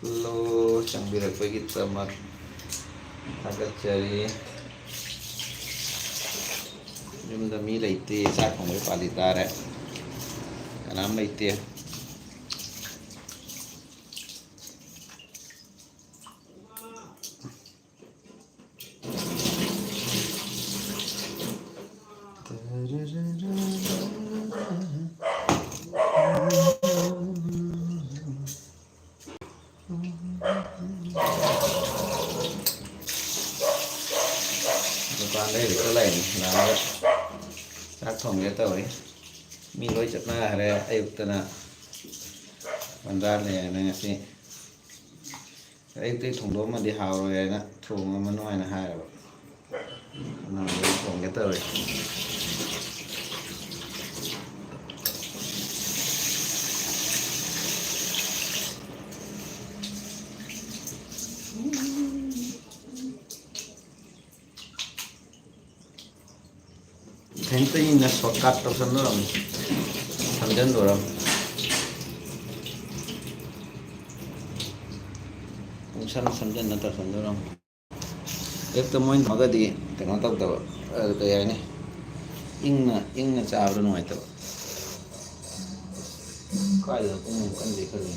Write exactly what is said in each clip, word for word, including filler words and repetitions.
Hello, ꯆꯪꯕꯤꯔꯛꯄꯒꯤꯗꯃꯛ ꯊꯥꯒꯠꯆꯔꯤ꯫ ꯌꯨꯝꯗ ꯃꯤ ꯂꯩꯇꯦ, ꯆꯥꯛ ꯊꯣꯡꯕꯩ ꯄꯥꯜꯂꯤ ꯇꯥꯔꯦ꯫ ꯀꯅꯥꯝ ꯂꯩꯇꯦ꯫ ꯗꯨꯀꯥꯟꯗ ꯍꯧꯖꯤꯛꯇ ꯂꯩꯔꯤ, ꯂꯥꯛꯑꯒ ꯆꯥꯛ ꯊꯣꯡꯒꯦ ꯇꯧꯔꯤ꯫ ꯃꯤ ꯂꯣꯏ ꯆꯠꯅꯈ꯭ꯔꯦ꯫ ꯑꯌꯨꯛꯇꯅ ꯕꯟꯗ꯭ꯔꯥ ꯂꯩꯔꯦꯅ ꯉꯁꯤ ꯑꯌꯨꯛꯇꯒꯤ ꯊꯣꯡꯗꯣꯛꯑꯝꯃꯗꯤ ꯍꯥꯎꯔꯣꯏ ꯍꯥꯏꯅ ꯊꯣꯡꯉꯝꯃꯅꯨ ꯍꯥꯏꯅ ꯍꯥꯏꯔꯕ꯫ ꯑꯗꯨꯅ ꯍꯧꯖꯤꯛ ꯊꯣꯡꯒꯦ ꯇꯧꯔꯤ꯫ ꯏꯊꯟꯇ ꯏꯟꯅ shortcut ꯇꯧꯁꯟꯗꯣꯔꯝ, ꯁꯝꯖꯟꯗꯣꯔꯝ꯫ ꯄꯨꯡꯁꯝ ꯁꯝꯖꯟꯅ ꯇꯧꯁꯟꯗꯣꯔꯝ꯫ ꯑꯌꯨꯛꯇ ꯃꯣꯏ ꯊꯝꯃꯒꯗꯤ ꯀꯩꯅꯣ ꯇꯧꯗꯕ, ꯑ, ꯀꯩ ꯍꯥꯏꯅꯤ, ꯏꯪꯅ, ꯏꯪꯅ ꯆꯥꯕꯗ ꯅꯨꯡꯉꯥꯏꯇꯕ꯫ ꯀꯥꯏꯗꯅꯣ ꯄꯨꯡ ꯑꯃꯨꯛ ꯀꯟꯅ ꯂꯩꯈꯠꯂꯤ꯫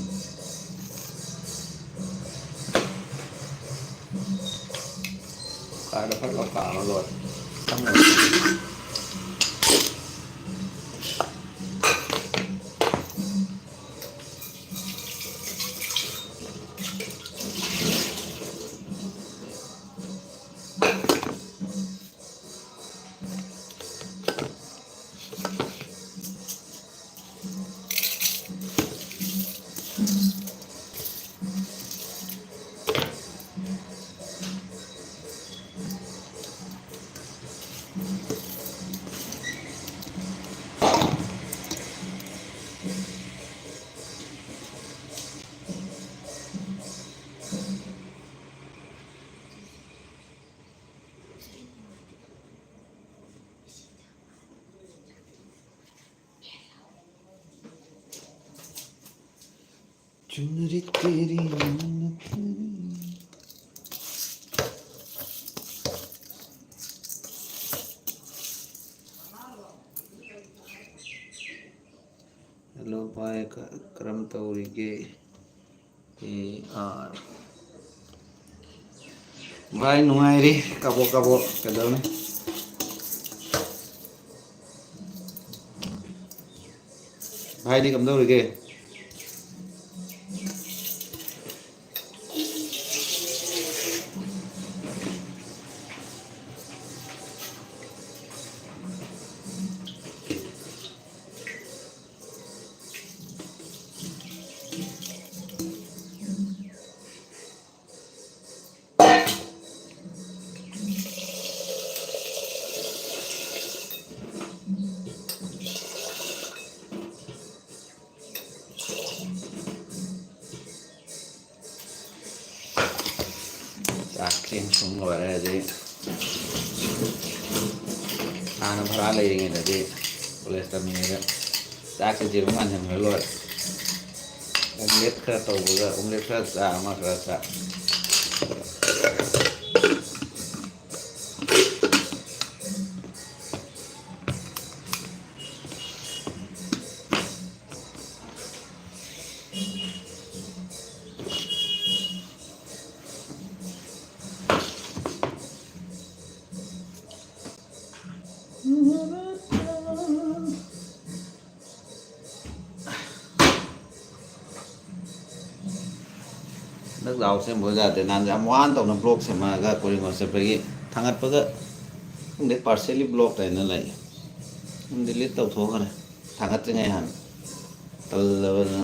ꯀꯥꯗ ꯐꯠ ꯂꯥꯎ ꯀꯥꯝꯃ ꯂꯣꯏꯔꯦ꯫ ꯆꯪꯉꯣꯏ꯫ चुनरी तेरी नैन तेरी। Hello ꯚꯥꯏ, ꯀ-, ꯀꯔꯝ ꯇꯧꯔꯤꯒꯦ? A R. ꯚꯥꯏ, ꯅꯨꯡꯉꯥꯏꯔꯤ, ꯀꯕꯣꯛ ꯀꯕꯣꯛ꯫ ꯀꯩꯗꯧꯅꯤ? ꯚꯥꯏꯗꯤ ꯀꯝꯗꯧꯔꯤꯒꯦ? ꯆꯥꯛꯁꯦ ꯁꯨꯝ ꯂꯣꯏꯔꯦ꯫ ꯍꯧꯖꯤꯛ ꯍꯥꯟꯅ ꯚꯔꯥ ꯂꯩꯔꯤꯉꯩꯗꯗꯤ, ꯀꯣꯂꯦꯖ ꯇꯝꯃꯤꯉꯩꯗ, ꯆꯥꯛꯁꯦ ꯌꯦꯔꯨꯝ ꯍꯥꯟꯖꯟꯈ꯭ꯔ ꯂꯣꯏꯔꯦ꯫ ꯑꯣꯝꯂꯦꯠ ꯈꯔ ꯇꯧꯕꯒ, ꯑꯣꯝꯂꯦꯠ ꯈꯔ ꯆꯥ, ꯑꯃ ꯈꯔ ꯆꯥ꯫ ꯍꯟꯗꯛ ꯂꯥꯎ ꯁꯦꯝꯕ ꯌꯥꯗꯦ꯫ ꯅꯍꯥꯟ ꯌꯥꯝ ꯋꯥꯅ ꯇꯧꯅ ꯕ꯭ꯂꯣꯛ ꯁꯦꯝꯃꯛꯑꯒ ꯀꯣꯔꯤꯃꯣ ꯆꯠꯄꯒꯤ ꯊꯥꯡꯒꯠꯄꯒ ꯈꯪꯗꯦ, partially blocked ꯍꯥꯏꯅ ꯂꯩ꯫ ꯑꯗꯨꯝ delete ꯇꯧꯊꯣꯛꯈ꯭ꯔꯦ꯫ ꯊꯥꯡꯒꯠꯇ꯭ꯔꯤꯉꯩ ꯍꯥꯟꯅ꯫ ꯇꯜꯂꯕꯅ꯫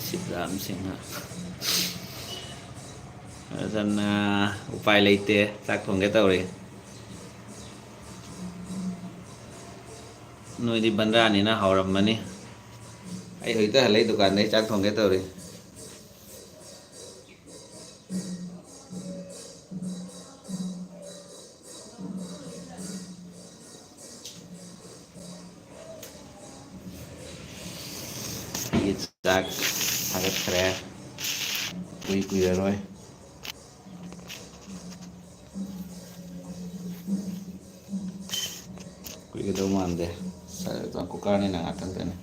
ꯁꯤꯕꯔꯥꯝ ꯁꯤꯡꯍ꯫ ꯑꯗꯨꯅ ꯎꯄꯥꯏ ꯂꯩꯇꯦ, ꯆꯥꯛ ꯊꯣꯡꯒꯦ ꯇꯧꯔꯤ꯫ ꯅꯣꯏꯗꯤ ꯕꯟꯗ꯭ꯔꯥꯅꯤꯅ ꯍꯥꯎꯔꯝꯃꯅꯤ꯫ ꯑꯩ ꯍꯧꯖꯤꯛꯇ ꯍꯜꯂꯛꯏ ꯗꯨꯀꯥꯟꯗꯩ, ꯆꯥꯛ ꯊꯣꯡꯒꯦ ꯇꯧꯔꯤ꯫ ꯑꯩꯒꯤ ꯆꯥꯛ ꯊꯥꯒꯠꯈ꯭ꯔꯦ꯫ ꯀꯨꯏ ꯀꯨꯏꯔꯔꯣꯏ꯫ ꯀꯨꯏꯒꯗꯧ ꯃꯥꯟꯗꯦ꯫ ꯀꯨꯀꯔꯅꯤꯅ ꯉꯥꯛꯇꯪꯗꯅꯤ꯫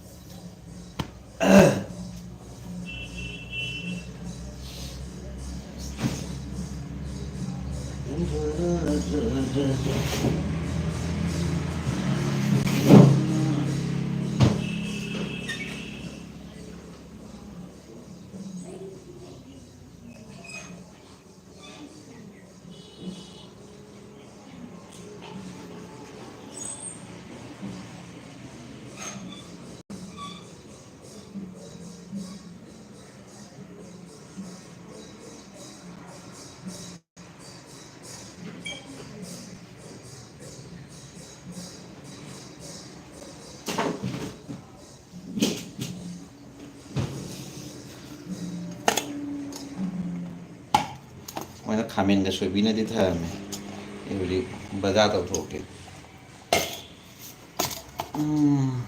ꯃꯣꯏꯅ ꯈꯥꯃꯦꯟꯒ ꯁꯣꯏꯕꯤꯅꯗꯤ ꯊꯝꯃꯦ꯫ ꯑꯩ ꯍꯧꯖꯤꯛ ꯕꯖꯥꯔ ꯇꯧꯊꯣꯛꯀꯦ꯫ ꯎꯝ꯫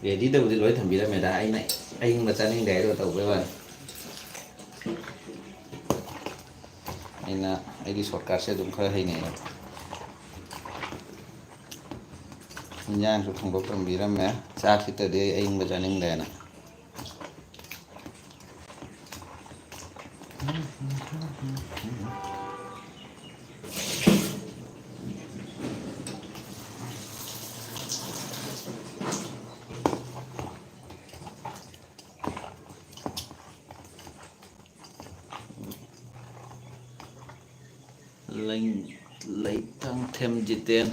ꯔꯦꯗꯤꯗꯕꯨꯗꯤ ꯂꯣꯏ ꯊꯝꯕꯤꯔꯝꯃꯦꯗ, ꯑꯩꯅ ꯑꯏꯪꯕ ꯆꯥꯅꯤꯡꯗꯦ ꯍꯥꯏꯗꯣ ꯇꯧꯕꯩ ꯋꯥꯅꯤ꯫ ꯑꯩꯅ, ꯑꯩꯗꯤ ꯁꯣꯔꯠꯀꯠꯁꯦ ꯑꯗꯨꯝ ꯈꯔ ꯍꯩꯅꯩꯌꯦꯕ꯫ ꯏꯟꯖꯥꯡꯁꯨ ꯊꯣꯡꯗꯣꯛ ꯊꯝꯕꯤꯔꯝꯃꯦ, ꯆꯥꯛꯁꯤꯇꯗꯤ ꯑꯩ ꯑꯏꯪꯕ ꯆꯥꯅꯤꯡꯗꯦꯅ꯫ ꯂꯩ-, ꯂꯩꯇꯥꯡꯊꯦꯝ ꯖꯤꯇꯦꯟ꯫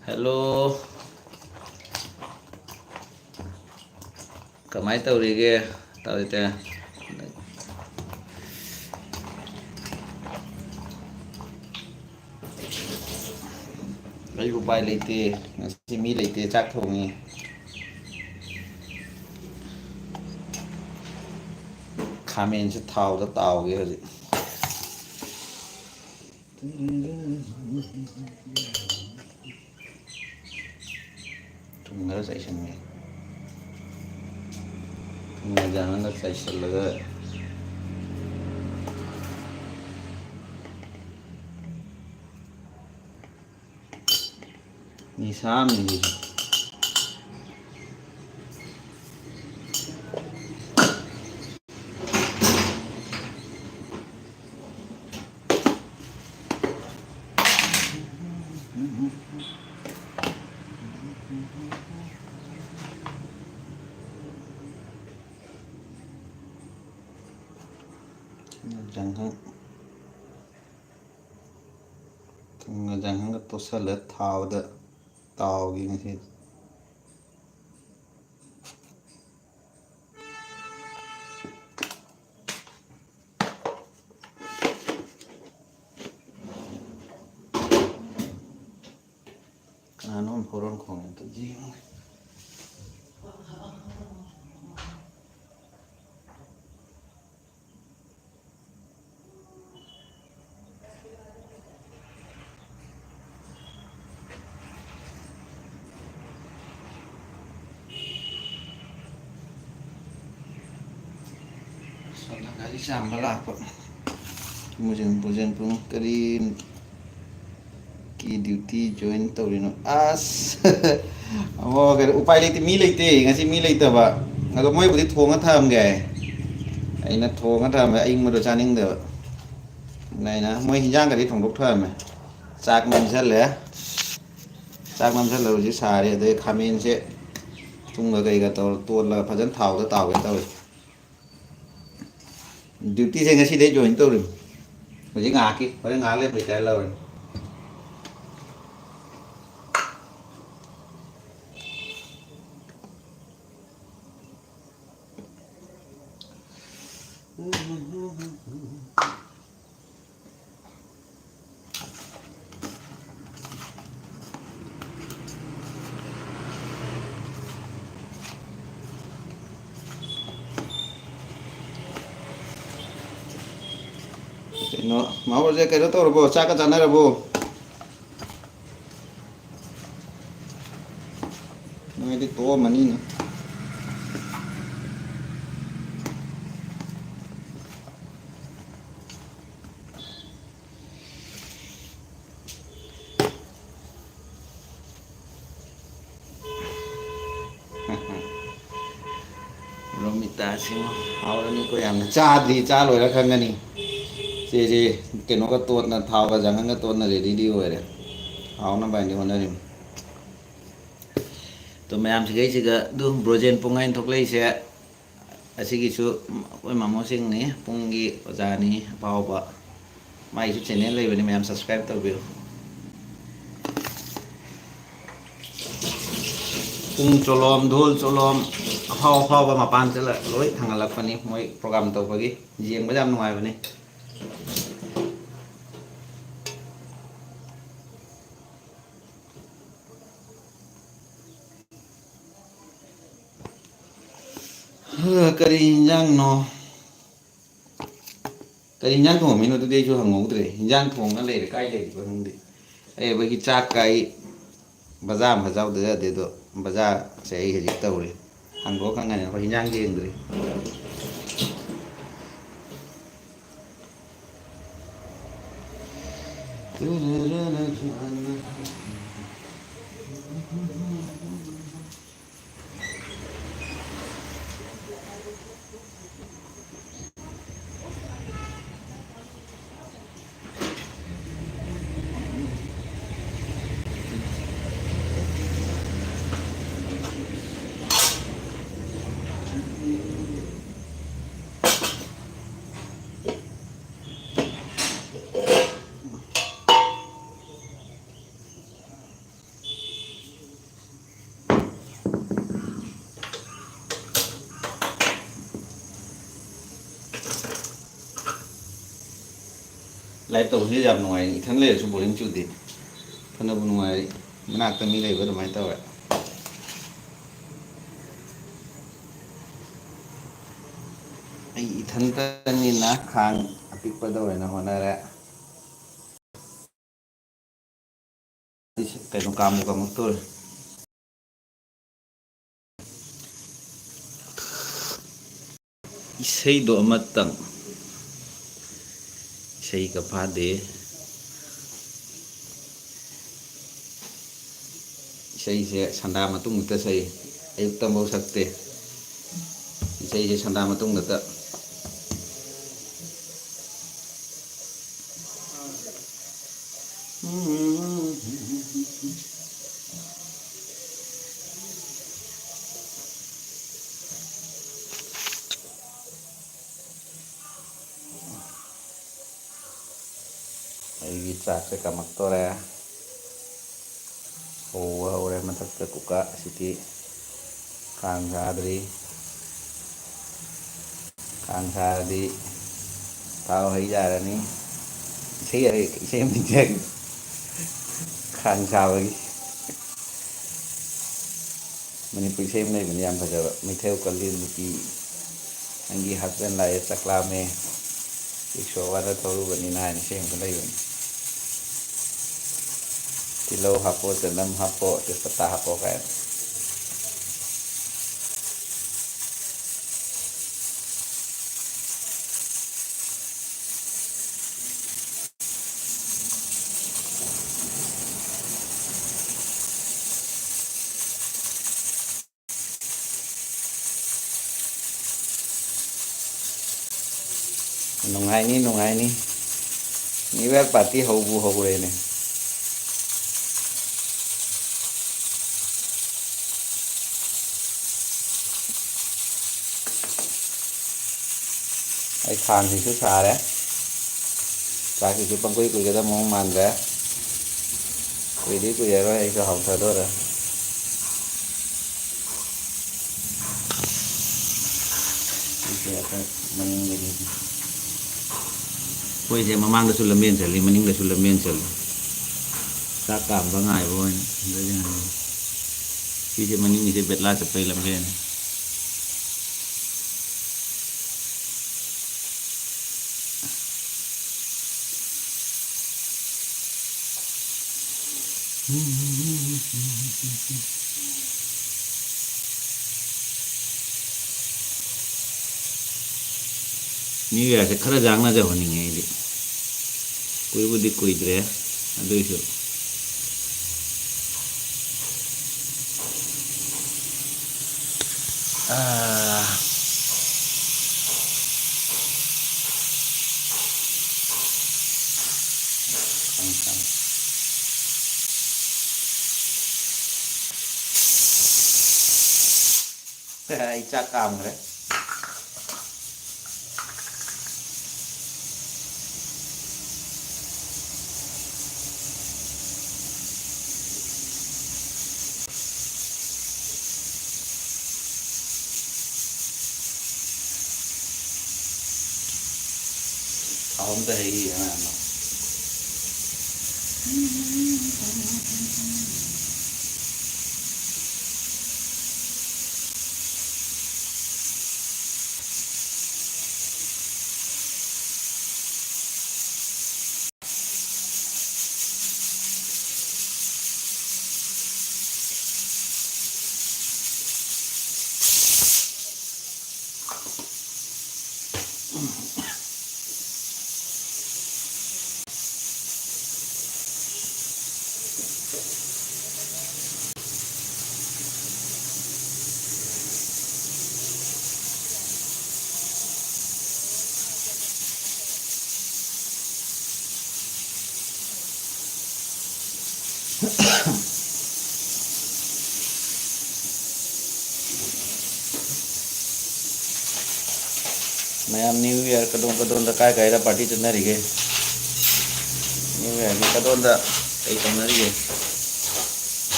Hello꯫ ꯀꯃꯥꯏꯅ ꯇꯧꯔꯤꯒꯦ? ꯇꯧꯔꯤꯇꯦ꯫ ꯑꯩ ꯎꯄꯥꯏ ꯂꯩꯇꯦ꯫ ꯉꯁꯤ ꯃꯤ ꯂꯩꯇꯦ꯫ ꯆꯥꯛ ꯊꯣꯡꯉꯤ꯫ ꯈꯥꯃꯦꯟꯁꯦ ꯊꯥꯎꯗ ꯇꯥꯎꯒꯦ ꯍꯧꯖꯤꯛ꯫ ꯊꯨꯝ ꯈꯔ ꯆꯥꯏꯁꯟꯒꯦ꯫ ꯊꯨꯝ ꯃꯖꯥ ꯑꯃꯒ ꯆꯥꯏꯁꯜꯂꯒ꯫ ꯅꯤꯁꯥ ꯑꯃꯅꯤ ꯁꯤꯁꯨ꯫ ꯖꯪꯒꯜ꯫ ꯊꯨꯝꯒ ꯖꯪꯒꯜꯒ ꯇꯣꯠꯁꯜꯂ ꯊꯥꯎꯗ ꯇꯥꯎꯒꯦ ꯉꯁꯤꯗꯤ꯫ ꯀꯅꯥꯅꯣꯝ ꯍꯣꯔꯣꯟ ꯈꯣꯡꯉꯦ, ꯑꯝꯇ ꯌꯦꯡꯉꯨꯒꯦ꯫ ꯁꯣꯝꯗ ꯒꯥꯔꯤ ꯆꯥꯝꯕ ꯂꯥꯛꯄ꯫ ꯃꯨꯖꯤꯟ ꯄꯨꯖꯤꯟ ꯄꯨꯡ ꯀꯔꯤ ꯀꯤ duty join ꯇꯧꯔꯤꯅꯣ? ꯑꯁ! ꯑꯃꯨꯛ ꯀꯩꯅꯣ, ꯎꯄꯥꯏ ꯂꯩꯇꯦ, ꯃꯤ ꯂꯩꯇꯦ, ꯉꯁꯤ ꯃꯤ ꯂꯩꯇꯕ꯫ ꯑꯗꯣ ꯃꯣꯏꯕꯨꯗꯤ ꯊꯣꯡꯉ ꯊꯝꯒꯦ ꯍꯥꯏ꯫ ꯑꯩꯅ ꯊꯣꯡꯉ ꯊꯝꯃꯦ, ꯑꯏꯪꯕꯗꯣ ꯆꯥꯅꯤꯡꯗꯕ꯫ ꯑꯩꯅ ꯃꯣꯏ ꯍꯤꯟꯖꯥꯡꯒꯗꯤ ꯊꯣꯡꯗꯣꯛ ꯊꯝꯃꯦ꯫ ꯆꯥꯛ ꯅꯝꯁꯜꯂꯦ꯫ ꯆꯥꯛ ꯅꯝꯁꯜꯂꯦ, ꯍꯧꯖꯤꯛ ꯁꯥꯔꯦ꯫ ꯑꯗꯩ ꯈꯥꯃꯦꯟꯁꯦ ꯊꯨꯝꯒ ꯀꯩꯒ ꯇꯧꯔ ꯇꯣꯠꯂꯒ ꯐꯖꯅ ꯊꯥꯎꯗ ꯇꯥꯎꯒꯦ ꯇꯧꯔꯤ꯫ Dutyꯁꯦ ꯉꯁꯤꯗꯩ join ꯇꯧꯔꯤꯃꯤ꯫ ꯍꯧꯖꯤꯛ ꯉꯥꯏꯍꯥꯛꯀꯤ, ꯍꯣꯔꯦꯟ ꯉꯥꯏꯍꯥꯛ ꯂꯩꯔ retire ꯂꯧꯔꯅꯤ꯫ ꯀꯩꯅꯣ, ꯃꯥ ꯍꯧꯖꯤꯛ ꯀꯩꯅꯣ ꯇꯧꯔꯕꯣ? ꯆꯥꯛꯀ ꯆꯥꯅꯔꯕꯣ? ꯅꯣꯏꯗꯤ ꯇꯣꯛꯑꯝꯃꯅꯤꯅꯦ꯫ ꯔꯣꯃꯤꯇꯥꯁꯤꯃ ꯍꯥꯎꯔꯅꯤꯀꯣ ꯌꯥꯝꯅ꯫ ꯆꯥꯗ꯭ꯔꯤ, ꯆꯥ ꯂꯣꯏꯔ ꯈꯪꯒꯅꯤ꯫ ꯁꯦ, ꯁꯦ, ꯀꯩꯅꯣꯒ ꯇꯣꯠꯅ, ꯊꯥꯎꯒ ꯖꯪꯒꯜꯒ ꯇꯣꯠꯅ ready ꯑꯣꯏꯔꯦ꯫ ꯍꯥꯎꯅꯕ ꯍꯥꯏꯅ ꯍꯣꯠꯅꯔꯤꯃꯤ꯫ ꯑꯗꯣ ꯃꯌꯥꯝꯁꯤꯒꯩꯁꯤꯒ ꯑꯗꯨ ꯕ꯭ꯔꯣꯖꯦꯟ ꯄꯨꯡ ꯍꯥꯏꯅ ꯊꯣꯛꯂꯛꯏꯁꯦ, ꯑꯁꯤꯒꯤꯁꯨ ꯑꯩꯈꯣꯏ ꯃꯃꯣꯁꯤꯡꯅꯤ, ꯄꯨꯡꯒꯤ ꯑꯣꯖꯥꯅꯤ ꯑꯐꯥꯎꯕ꯫ ꯃꯥꯏꯁꯨ channel ꯂꯩꯕꯅꯤ, ꯃꯌꯥꯝ subscribe ꯇꯧꯕꯤꯌꯨ꯫ ꯄꯨꯡ ꯆꯣꯂꯣꯝ, ꯙꯣꯜ ꯆꯣꯂꯣꯝ, ꯑꯐꯥꯎ ꯑꯐꯥꯎꯕ ꯃꯄꯥꯟ ꯆꯠꯂ ꯂꯣꯏ ꯊꯥꯡꯒꯠꯂꯛꯄꯅꯤ ꯃꯣꯏ program ꯇꯧꯕꯒꯤ꯫ ꯌꯦꯡꯕꯗ ꯌꯥꯝ ꯅꯨꯡꯉꯥꯏꯕꯅꯤ꯫ ꯀꯔꯤ ꯏꯟꯖꯥꯡꯅꯣ? ꯀꯔꯤ ꯏꯟꯖꯥꯡ ꯊꯣꯡꯉꯝꯃꯤꯅꯣ? ꯑꯗꯨꯗꯤ ꯑꯩꯁꯨ ꯍꯪꯍꯧꯗ꯭ꯔꯦ꯫ ꯏꯟꯖꯥꯡ ꯊꯣꯡꯉ ꯂꯩꯔꯦ, ꯀꯥꯏ ꯂꯩꯔꯤꯕ ꯈꯪꯗꯦ꯫ ꯑꯩ ꯑꯩꯈꯣꯏꯒꯤ ꯆꯥꯛ ꯀꯥꯏ ꯕꯖꯥꯔ ꯑꯃ ꯆꯥꯎꯗ ꯌꯥꯗꯦ, ꯑꯗꯣ ꯕꯖꯥꯔꯁꯦ ꯑꯩ ꯍꯧꯖꯤꯛ ꯇꯧꯔꯤ꯫ ꯍꯪꯗꯣꯛꯑ ꯈꯪꯒꯅꯤ, ꯑꯩꯈꯣꯏ ꯏꯟꯖꯥꯡ ꯌꯦꯡꯗ꯭ꯔꯤ꯫ ꯇꯧꯕꯁꯤ ꯌꯥꯝ ꯅꯨꯡꯉꯥꯏ꯫ ꯏꯊꯟ ꯂꯩꯔꯁꯨ ꯕꯣꯔꯤꯡ ꯆꯨꯗꯦ꯫ ꯐꯅꯕꯨ ꯅꯨꯡꯉꯥꯏ꯫ ꯃꯅꯥꯛꯇ ꯃꯤ ꯂꯩꯕ ꯑꯗꯨꯃꯥꯏꯅ ꯇꯧꯋꯦ꯫ ꯑꯩ ꯏꯊꯟꯇꯅꯤꯅ ꯈꯥꯡ ꯑꯄꯤꯛꯄꯗ ꯑꯣꯏꯅ ꯍꯣꯠꯅꯔꯦ꯫ ꯀꯩꯅꯣ ꯀꯥꯃꯨ ꯀꯥꯃꯨꯛꯇꯣꯔꯦ꯫ ꯏꯁꯩꯗꯣ ꯑꯃꯇꯪ꯫ ꯏꯁꯩꯒ ꯐꯥꯗꯦ꯫ ꯏꯁꯩꯁꯦ ꯁꯟꯗꯥ ꯃꯇꯨꯡꯗꯇ ꯁꯛꯏ꯫ ꯑꯌꯨꯛꯇꯐꯥꯎ ꯁꯛꯇꯦ꯫ ꯏꯁꯩꯁꯦ ꯁꯟꯗꯥ ꯃꯇꯨꯡꯗꯇ꯫ ꯑꯩꯒꯤ ꯆꯥꯛꯁꯦ ꯀꯥꯃꯛꯇꯣꯔꯦ꯫ ꯍꯧꯕ ꯍꯧꯔꯦ ꯃꯊꯛꯇ ꯀꯨꯀꯥ꯫ ꯑꯁꯤꯗꯤ ꯈꯥꯡ ꯁꯥꯗ꯭ꯔꯤ꯫ ꯈꯥꯡ ꯁꯥꯔꯗꯤ ꯊꯥꯎ ꯍꯩ ꯌꯥꯔꯅꯤ꯫ ꯏꯁꯩ ꯍꯩ-, ꯏꯁꯩ ꯑꯃ ꯅꯤꯡꯁꯤꯡꯉꯦ꯫ ꯈꯥꯡ ꯁꯥꯕꯒꯤ꯫ ꯃꯅꯤꯄꯨꯔ ꯏꯁꯩ ꯑꯃ ꯂꯩꯕꯅꯤ ꯌꯥꯝ ꯐꯖꯕ, "ꯃꯩꯊꯦꯜ ꯀꯜꯂꯤ ꯅꯨꯄꯤ, ꯅꯪꯒꯤ husband ꯂꯥꯛꯑꯦ ꯆꯥꯛ ꯂꯥꯝꯃꯦ, ꯔꯤꯛꯁꯣ ꯋꯥꯗ ꯊꯧꯔꯨꯕꯅꯤꯅ" ꯍꯥꯏꯅ ꯏꯁꯩ ꯑꯃ ꯂꯩꯕꯅꯤ꯫ "ꯇꯤꯜꯍꯧ ꯍꯥꯞꯄꯣ, ꯆꯅꯝ ꯍꯥꯞꯄꯣ, ꯇꯦꯖꯄꯇꯥ ꯍꯥꯞꯄꯣ" ꯀꯥꯏꯅ꯫ ꯅꯨꯡꯉꯥꯏꯅꯤ, ꯅꯨꯡꯉꯥꯏꯅꯤ꯫ New Year party ꯍꯧꯕꯨ ꯍꯧꯔꯦꯅꯦ꯫ ꯑꯩ ꯈꯥꯡꯁꯤꯁꯨ ꯁꯥꯔꯦ꯫ ꯆꯥꯛꯁꯤꯁꯨ ꯄꯪꯀꯨꯏ ꯀꯨꯏꯒꯗꯕ ꯃꯑꯣꯡ ꯃꯥꯟꯗ꯭ꯔꯦ꯫ ꯀꯨꯏꯗꯤ ꯀꯨꯏꯔꯔꯣꯏ, ꯑꯩꯁꯨ ꯍꯥꯎꯊꯗꯣꯔꯦ꯫ ꯁꯤꯁꯦ ꯑꯩꯈꯣꯏ ꯃꯅꯤꯡꯒꯤꯅꯤ꯫ ꯑꯩꯈꯣꯏꯁꯦ ꯃꯃꯥꯡꯗꯁꯨ ꯂꯝꯕꯦꯟ ꯆꯠꯂꯤ, ꯃꯅꯤꯡꯗꯁꯨ ꯂꯝꯕꯦꯟ ꯆꯠꯂꯤ꯫ ꯆꯥꯛ ꯀꯥꯝꯕ ꯉꯥꯏꯕ ꯑꯣꯏꯅ꯫ ꯁꯤꯁꯦ ꯃꯅꯤꯡꯒꯤꯁꯦ ꯕꯦꯠꯂꯥ ꯆꯠꯄꯩ ꯂꯝꯕꯦꯟ꯫ New Yearꯁꯦ ꯈꯔ ꯌꯥꯡꯅꯖꯍꯧꯅꯤꯡꯉꯦ ꯑꯩꯗꯤ꯫ ꯀꯨꯏꯕꯨꯗꯤ ꯀꯨꯏꯗ꯭ꯔꯦ, ꯑꯗꯨꯏꯁꯨ꯫ ꯑꯥ꯫ ꯑꯩ ꯆꯥꯛ ꯀꯥꯝꯈ꯭ꯔꯦ꯫ ꯊꯥꯎ ꯑꯝꯇ ꯍꯩꯒꯦ ꯑꯉꯥꯡꯗꯣ꯫ ꯃꯌꯥꯝ New Year ꯀꯗꯣꯝ ꯀꯗꯣꯝꯗ ꯀꯥꯏ ꯀꯥꯏꯗ party ꯆꯠꯅꯔꯤꯒꯦ? New Yearꯒꯤ ꯀꯗꯣꯝꯗ ꯀꯩ ꯇꯧꯅꯔꯤꯒꯦ?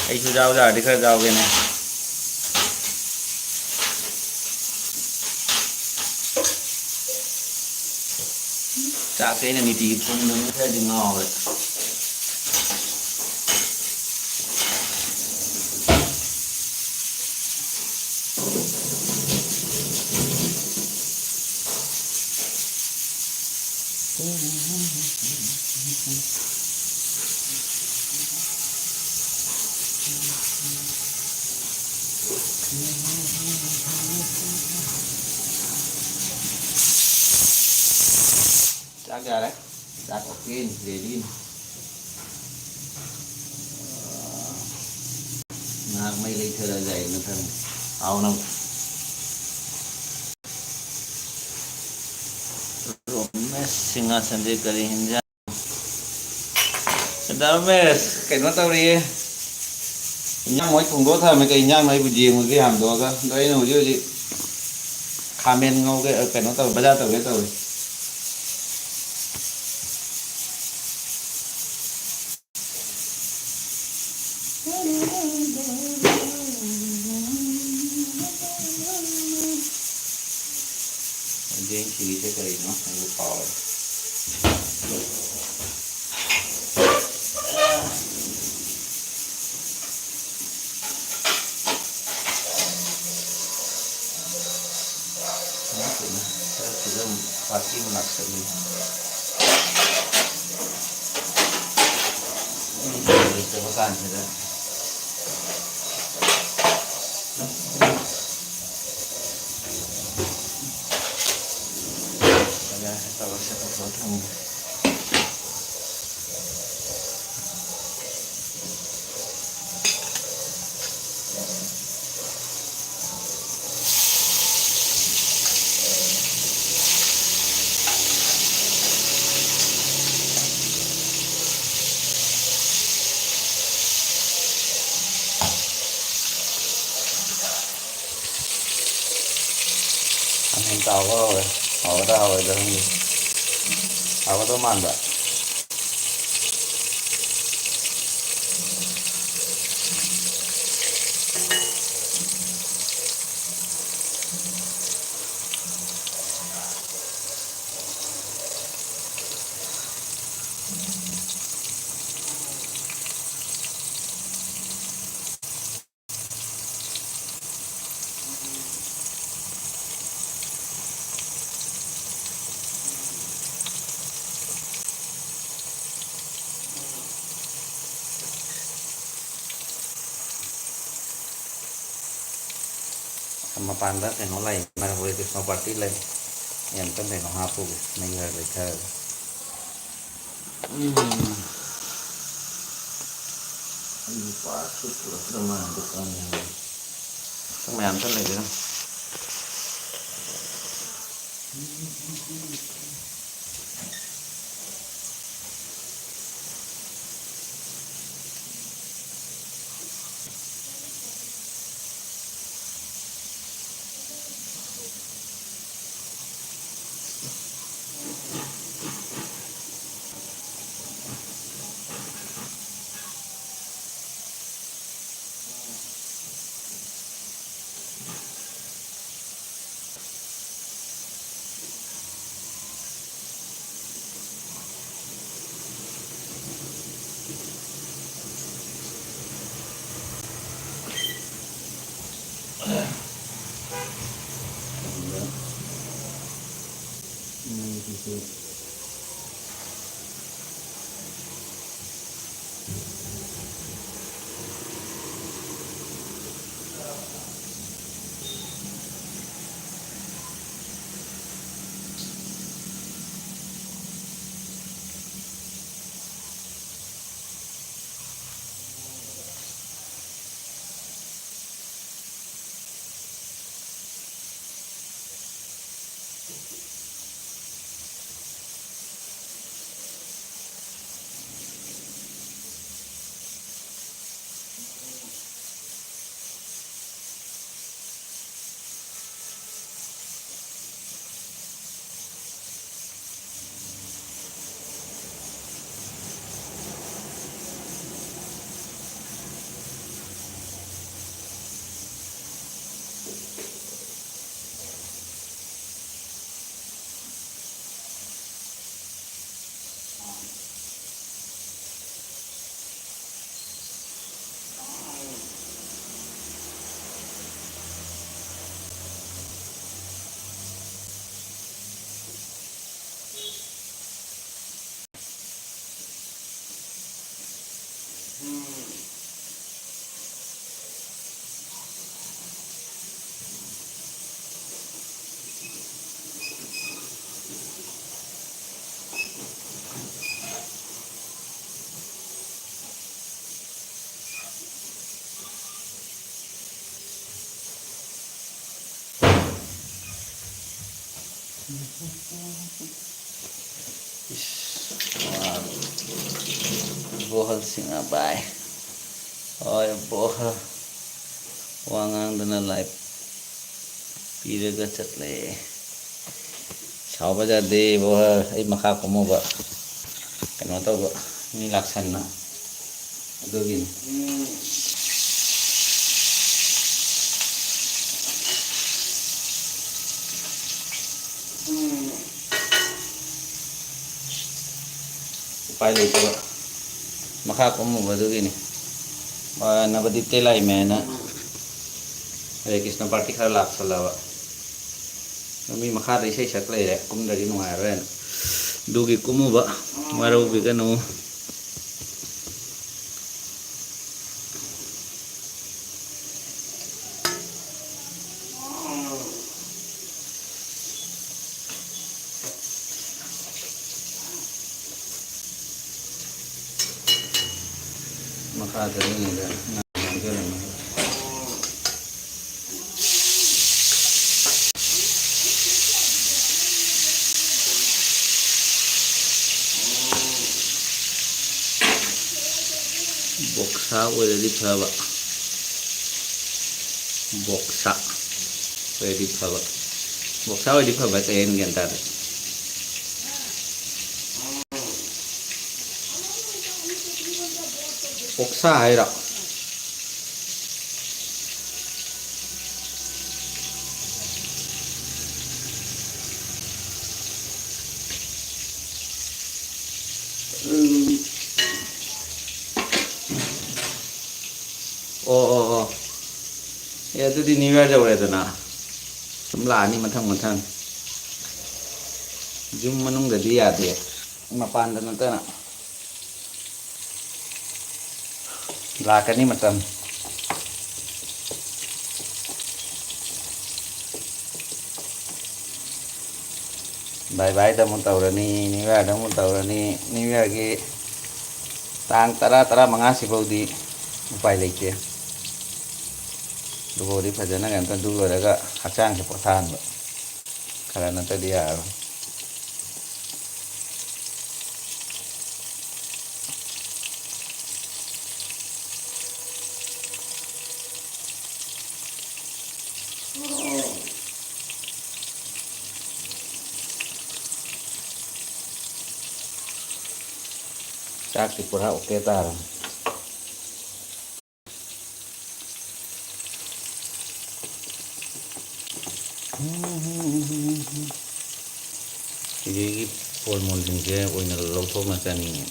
ꯑꯩꯁꯨ ꯌꯥꯎ ꯌꯥꯔꯗꯤ ꯈꯔ ꯌꯥꯎꯒꯦꯅꯦ꯫ ꯆꯥꯛꯁꯦ ꯑꯩꯅ ꯅꯤꯇꯤꯒꯤ ꯊꯣꯡꯕꯅꯤꯅ ꯈꯔꯗꯤ ꯉꯥꯎꯔꯦ꯫ ꯆꯥꯛ ꯌꯥꯔꯦ꯫ ꯆꯥꯛ ꯑꯣꯀꯦꯅꯤ, ꯔꯦꯗꯤꯅꯤ꯫ ꯉꯥꯏꯍꯥꯛ ꯃꯩ ꯂꯩꯊꯔꯒ ꯑꯩ ꯃꯊꯪ ꯍꯥꯎꯅꯕ꯫ ꯔꯣꯃꯦꯁ ꯁꯤꯡꯍꯥꯁꯟꯁꯦ ꯀꯔꯤ ꯍꯤꯟꯖꯥꯡ? ꯗꯥ ꯔꯣꯃꯦꯁ, ꯀꯩꯅꯣ ꯇꯧꯔꯤꯌꯦ꯫ ꯏꯟꯖꯥꯡ ꯃꯣꯏ ꯊꯣꯡꯗꯣꯛꯑ ꯊꯝꯃꯦ꯫ ꯀꯩ ꯏꯟꯖꯥꯡꯅꯣ ꯑꯩꯕꯨ ꯌꯦꯡꯉꯨꯒꯦ ꯍꯥꯡꯗꯣꯛꯑꯒ꯫ ꯑꯗꯣ ꯑꯩꯅ ꯍꯧꯖꯤꯛ ꯍꯧꯖꯤꯛ ꯈꯥꯃꯦꯟ ꯉꯧꯒꯦ, ꯑ, ꯀꯩꯅꯣ ꯇꯧꯔꯦ, ꯕꯖꯥꯔ ꯇꯧꯒꯦ ꯇꯧꯔꯤ꯫ ꯌꯦꯟ ꯁꯤꯒꯤꯁꯦ ꯀꯔꯤꯅꯣ ꯑꯩꯕꯨ ꯀꯥꯎꯔꯦ꯫ ꯈꯔ ꯐꯤꯂꯝ ꯄꯥꯔꯇꯤ ꯑꯃ ꯂꯥꯛꯁꯜꯂꯤ꯫ ꯃꯤ ꯂꯩꯇꯕ ꯀꯥꯟꯁꯤꯗ꯫ ꯀꯩꯅꯣ ꯇꯧꯔ ꯁꯦꯠꯇꯣꯛ ꯊꯝꯒꯦ꯫ ꯈꯥꯃꯦꯟ ꯇꯥꯎꯕ ꯍꯧꯔꯦ꯫ ꯍꯥꯎꯒꯗ꯭ꯔꯥ ꯍꯥꯎꯔꯣꯏꯗ꯭ꯔꯥ ꯈꯪꯗꯦ꯫ ꯍꯥꯎꯒꯗꯧ ꯃꯥꯟꯕ꯫ ꯃꯄꯥꯟꯗ ꯀꯩꯅꯣ ꯂꯩ, ꯃꯥꯏꯀ꯭ꯔꯣꯋꯦꯕ ꯀꯩꯅꯣ ꯄꯥꯔꯇꯤ ꯂꯩ꯫ ꯑꯩ ꯑꯝꯇꯪ ꯀꯩꯅꯣ ꯍꯥꯞꯄꯨꯒꯦ, ꯃꯩ ꯈꯔ ꯂꯩꯊꯔꯒ꯫ ꯑꯩꯒꯤ ꯄꯥꯔꯠꯁꯨ ꯄꯨꯔꯛꯇ꯭ꯔ ꯃꯥꯜꯂꯦ ꯗꯨꯀꯥꯟꯗ꯫ ꯃꯌꯥꯝ ꯑꯝꯇ ꯂꯩꯔꯦ꯫ ꯏꯁ, ꯋꯥ-, ꯕꯣꯍꯜ ꯁꯤꯡꯉꯕꯥꯏ꯫ ꯍꯣꯏ, ꯕꯣꯍꯜ꯫ ꯋꯥ ꯉꯥꯡꯗꯅ ꯂꯥꯏꯐ ꯄꯤꯔꯒ ꯆꯠꯂꯦ꯫ ꯁꯥꯎꯕ ꯌꯥꯗꯦ, ꯕꯣꯍꯜ꯫ ꯑꯩ ꯃꯈꯥ ꯀꯨꯝꯃꯨꯕ꯫ ꯀꯩꯅꯣ ꯇꯧꯕ, ꯃꯤ ꯂꯥꯛꯁꯟꯅ꯫ ꯑꯗꯨꯒꯤꯅꯤ꯫ ꯎꯄꯥꯏ ꯂꯩꯇꯕ꯫ ꯃꯈꯥ ꯀꯨꯝꯃꯨꯕ ꯑꯗꯨꯒꯤꯅꯤ꯫ ꯑ, ꯅꯕꯗꯤꯞꯇꯩ ꯂꯥꯛꯏꯃꯦꯅ ꯍꯔꯦ ꯀ꯭ꯔꯤꯁꯅ ꯄꯥꯔꯇꯤ ꯈꯔ ꯂꯥꯛꯁꯜꯂꯕ꯫ ꯃꯤ ꯃꯈꯥꯗ ꯏꯁꯩ ꯁꯛ ꯂꯩꯔꯦ, ꯀꯨꯝꯗ꯭ꯔꯗꯤ ꯅꯨꯡꯉꯥꯏꯔꯔꯣꯏꯅ꯫ ꯑꯗꯨꯒꯤ ꯀꯨꯝꯃꯨꯕ, ꯋꯥꯔꯧꯕꯤꯒꯅꯨ꯫ ꯃꯈꯥꯗ ꯂꯩꯉꯩꯗ ꯉꯥꯡꯖꯔꯝꯃꯒꯦ꯫ ꯕꯣꯛꯁꯥ ꯑꯣꯏꯔꯗꯤ ꯐꯕ꯫ ꯕꯣꯛꯁꯥ ꯑꯣꯏꯔꯗꯤ ꯐꯕ꯫ ꯕꯣꯛꯁꯥ ꯑꯣꯏꯔꯗꯤ ꯐꯕ ꯀꯩ ꯍꯥꯏꯅꯣ ꯒ꯭ꯌꯥꯟ ꯇꯥꯗꯦ꯫ ꯑꯣꯛꯁꯥ ꯍꯥꯏꯔꯣ? ꯎꯝ꯫ ꯑꯣ, ꯑꯣ, ꯑꯣ꯫ ꯑꯦ, ꯑꯗꯨꯗꯤ New Year ꯌꯧꯔꯦꯗꯅ꯫ ꯁꯨꯝ ꯂꯥꯛꯑꯅꯤ ꯃꯊꯪ ꯃꯊꯪ꯫ ꯌꯨꯝ ꯃꯅꯨꯡꯗꯗꯤ ꯌꯥꯗꯦ꯫ ꯃꯄꯥꯟꯗ ꯅꯠꯇꯅ꯫ ꯂꯥꯛꯀꯅꯤ ꯃꯇꯝ꯫ Bye bye ꯗ ꯑꯃꯨꯛ ꯇꯧꯔꯅꯤ, New Year ꯗ ꯑꯃꯨꯛ ꯇꯧꯔꯅꯤ꯫ New Year ꯒꯤ ꯇꯥꯡ ꯇꯔꯥ, ꯇꯔꯥꯃꯉꯥ ꯁꯤꯐꯥꯎꯗꯤ ꯎꯄꯥꯏ ꯂꯩꯇꯦ꯫ ꯑꯗꯨꯐꯥꯎꯗꯤ ꯐꯖꯅ ꯀꯩꯅꯣ ꯇꯧ-, ꯑꯗꯨ ꯂꯣꯏꯔꯒ ꯍꯛꯆꯥꯡꯁꯦ ꯄꯣꯊꯥꯍꯟꯕ꯫ ꯈꯔ ꯅꯠꯇ꯭ꯔꯗꯤ ꯌꯥꯔꯔꯣꯏ꯫ ꯆꯥꯛꯇꯤ ꯄꯨꯔꯥ ꯑꯣꯀꯦ ꯇꯥꯔꯦ꯫ ꯁꯤꯗꯒꯤ ꯐꯣꯔ ꯃꯣꯟꯁꯤꯡꯁꯦ ꯑꯣꯏꯅ ꯂꯧꯊꯣꯛꯅ ꯆꯥꯅꯤꯡꯉꯤ꯫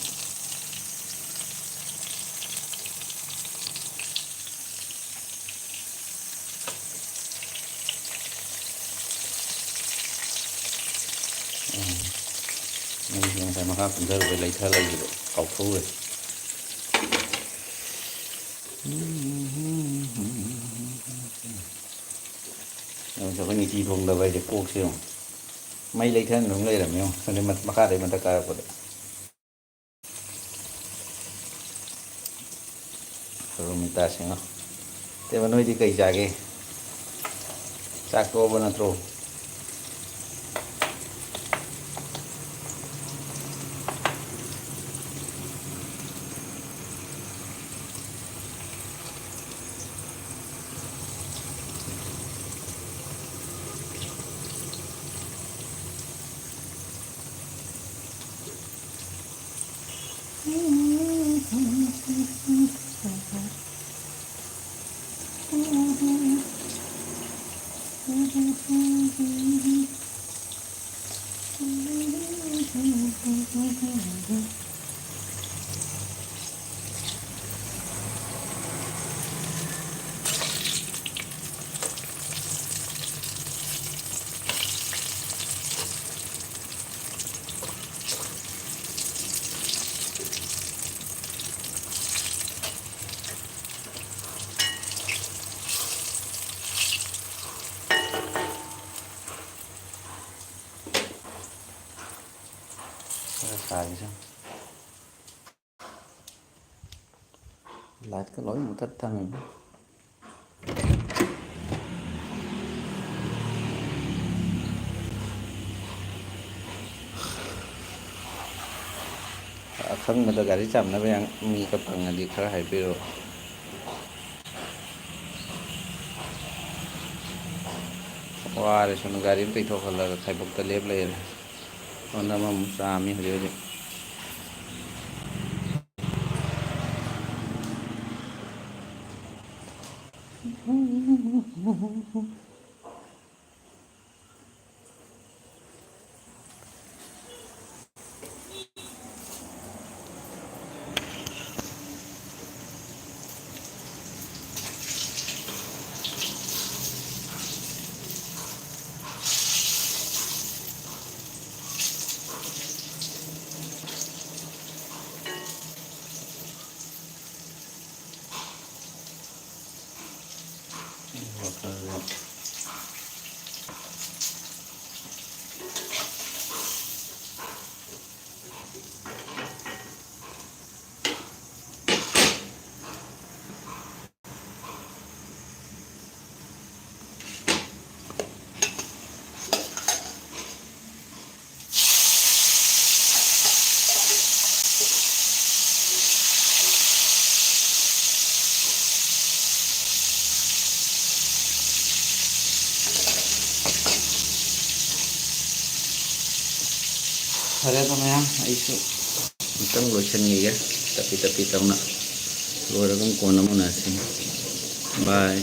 ꯎꯝ꯫ ꯃꯩꯁꯦ ꯉꯁꯥꯏ ꯃꯈꯥ ꯀꯨꯝꯊꯔꯨꯕꯩ ꯂꯩꯊ ꯂꯩꯈꯤꯕ ꯀꯥꯎꯊꯣꯛꯎꯔꯦ꯫ ꯑꯗꯨꯁꯨ ꯑꯩꯈꯣꯏ ꯅꯤꯇꯤ ꯊꯣꯡꯗꯕ ꯍꯥꯏꯁꯦ ꯀꯣꯛꯁꯦ ꯌꯦꯡꯉꯨ꯫ ꯃꯩ ꯂꯩꯊꯟ ꯑꯗꯨꯝ ꯂꯩꯔꯝꯃꯦ ꯌꯦꯡꯉꯨ꯫ ꯁꯣꯝꯗ ꯃ-, ꯃꯈꯥꯗꯩ ꯃꯊꯛ ꯀꯥꯔꯛꯄꯗ꯫ ꯔꯣꯃꯤꯇꯥ ꯁꯤꯡꯍ꯫ ꯇꯦꯕ, ꯅꯣꯏꯗꯤ ꯀꯩ ꯆꯥꯒꯦ? ꯆꯥꯛ ꯇꯣꯛꯑꯕ ꯅꯠꯇ꯭ꯔꯣ? ꯈꯔ ꯁꯥꯈꯤꯁꯅꯨ꯫ ꯂꯥꯏꯠꯀ ꯂꯣꯏ ꯃꯨꯊꯠ ꯊꯝꯃꯤꯅꯤ꯫ ꯑꯁꯪꯕꯗ ꯒꯥꯔꯤ ꯆꯥꯝꯅꯕ ꯌꯥꯝ ꯃꯤꯒ ꯐꯪꯉꯗꯤ ꯈꯔ ꯍꯥꯏꯕꯤꯔꯛꯑꯣ꯫ ꯋꯥꯔꯦ ꯁꯣꯝꯗ ꯒꯥꯔꯤ ꯑꯃ ꯇꯩꯊꯣꯛꯍꯜꯂꯒ ꯈꯥꯏꯕꯣꯛꯇ ꯂꯦꯞ ꯂꯩꯔꯦ꯫ ꯁꯣꯝꯗ ꯑꯃꯃꯨꯛ ꯆꯥꯝꯃꯤ ꯍꯧꯖꯤꯛ ꯍꯧꯖꯤꯛ꯫ ꯐꯔꯦ ꯑꯗꯣ ꯃꯌꯥꯝ, ꯑꯩꯁꯨ ꯑꯃꯨꯛꯇꯪ ꯂꯣꯏꯁꯤꯟꯈꯤꯒꯦ, ꯇꯞꯄꯤ ꯇꯞꯄꯤ ꯇꯧꯅ꯫ ꯂꯣꯏꯔꯒ ꯑꯃꯨꯛ ꯀꯣꯟꯅ ꯑꯃꯨꯛ ꯎꯅꯁꯤ꯫ ꯕꯥꯏ꯫